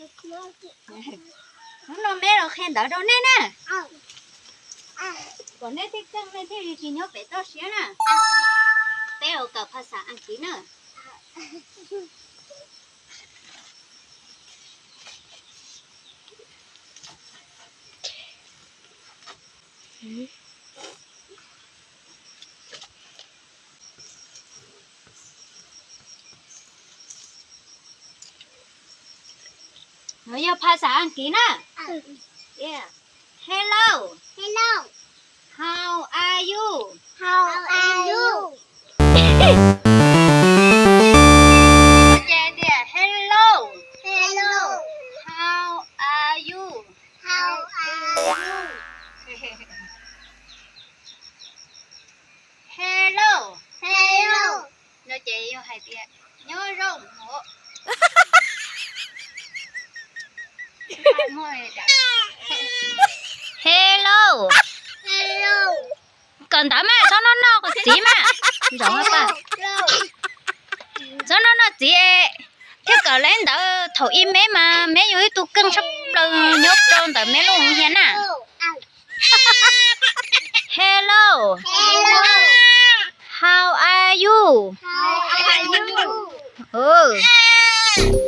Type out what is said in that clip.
Hnub no me los qhia ntawv rau nej na, kom nej thiaj keej nej thiaj li tsis nyob pem toj siab na. Peb ua kawm phas xas Askiv na. No yog phas xas Askiv na. Hello. Hello. How are you? How are you? Ces tias hello. Hello. How are you? How are you? Hello. Hello. No ces yog hais tias nyob zoo os. Hello. Hello. Kawm ntawv mas txhob noj noj txiv mas. Zaum mas pa. Txhob noj noj txiv, thiaj kawm lawm ntawv thaum ub me mas me yog ib tug keej tshaj plaws nyob rau ntawm me lub hia na. Hello. Hello. How are you? How are you?